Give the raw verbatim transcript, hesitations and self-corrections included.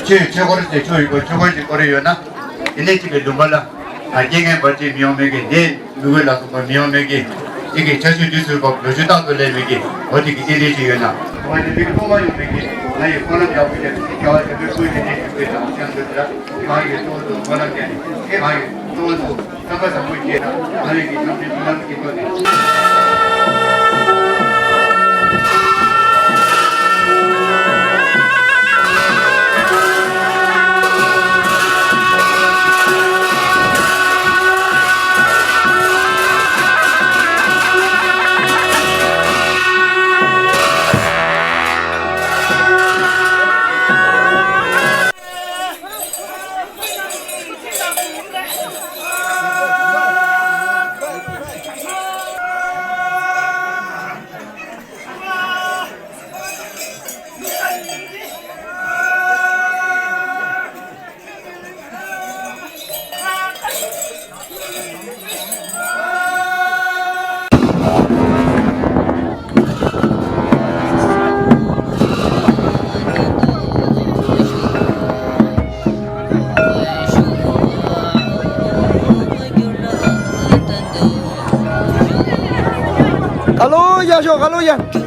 ཆོས་ཆོས་འཁོར་ཟེར་ཆོས་ཡོད་པ་ཆོས་འཁོར་ཅིག་བསྐོར་ཡོད་ན། དེ་ནས་ཅིག་གི་ལུང་པ་ལ་ང་རྐྱེན་ངན་པ་ཅིག་མི་ཡོང་མི་གི་ནད་མི་འགོས་ལ་སོགས་པ་མི་ཡོང་མི་གི་ཅིག་གི་ཆར་ཆུ་དུས་སུ་བབ་ལོ་ཕྱུགས་རྟག་ཏུ་ལེགས་མི་གི་འོ་དེ་གི་རྟེན་འབྲེལ་ཅིག་ཡོད་ན། ང་ནི་མི་གི་ཕོ་མ་ཡོང་མི་གི་ང་ཡི་ཕོ་ལམ་ཡག་པོ་ཅིག་གི་རྒྱལ་བ་དེ་ཚོའི་སྐུ་དེ་ནས་ཞུགས་པའི་དང་ཅང་དུ་དེ་ལ་ང་ཡི་ལྟོ་ལུ་ཕོ་ལམ་ཅན་ནི་ཨེ་ང་ཡི་ལྟོ་ལུ། ཀ་ལོ་ཡ་ཤོག་ཀ་ལོ་ཡ།